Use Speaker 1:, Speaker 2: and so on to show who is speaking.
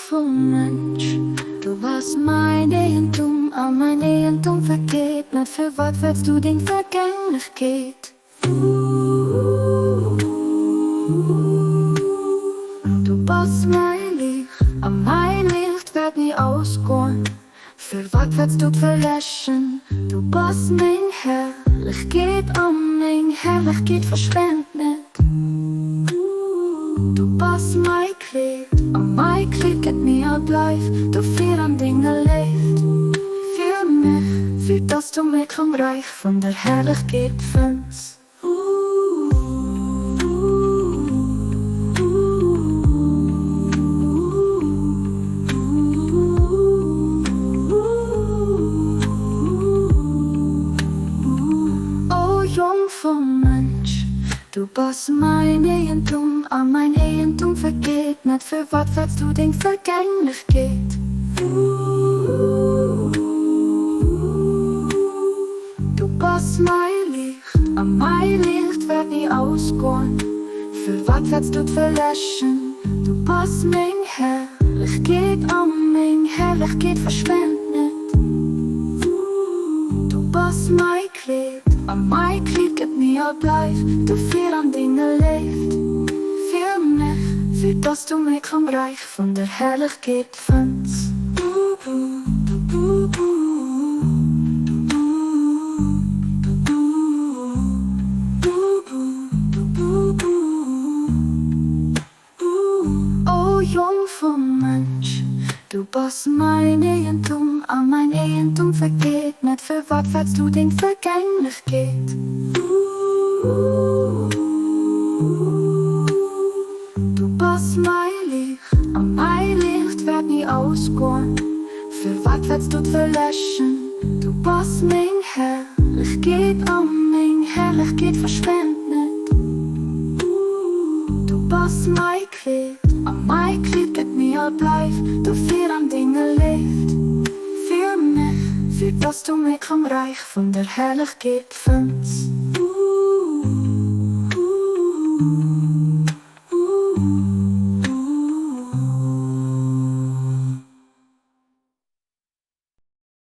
Speaker 1: Jongfer Mënsch, du bass mäin Eegentum, a mäin Eegentum vergeet net. Firwat fäerts du deng Vergänglechkeet? Du bass mäi Liicht, a mäi Liicht wäert ni ausgoen. Firwat fäerts du d'Verläschen? Du bass meng Herrlechkeet, a meng Herrlechkeet verschwénnt net. Du bass mäi Kleed, a mäi Kleed gëtt ni al. Bleif dofir an denger Léift fir mech, fir dass du mech am Räich vun der Herrlechkeet fënns. O Jong vum Mënsch, du bass mäin Eegentum, a mäin Eegentum vergeet net. Firwat fäerts du deng Vergänglechkeet? Du bass mäi Liicht. A mäi Liicht wäert ni ausgoen. Firwat fäerts du d'Verläschen? Du bass meng Herrlechkeet, a meng Herrlechkeet verschwénnt net. Du bass mäi Kleed, a mäi Kleed gëtt ni al. Bleif dofir an denger Léift fir mech, fir dass du mech am Räich vun der Herrlechkeet fënns. O Jong vum Mënsch, du bass mäin Eegentum, a mäin Eegentum vergeet net. Firwat fäerts du deng Vergänglechkeet? Du bass mäi Liicht, a mäi Liicht wäert ni ausgoen. Firwat fäerts du d'Verläschen? Du bass meng Herrlechkeet, a meng Herrlechkeet verschwénnt net. Du bass mäi Kleed, a mäi Kleed gëtt ni al. Bleif dofir an denger Léift fir mech, fir dass du mech am Räich vun der Herrlechkeet fënns.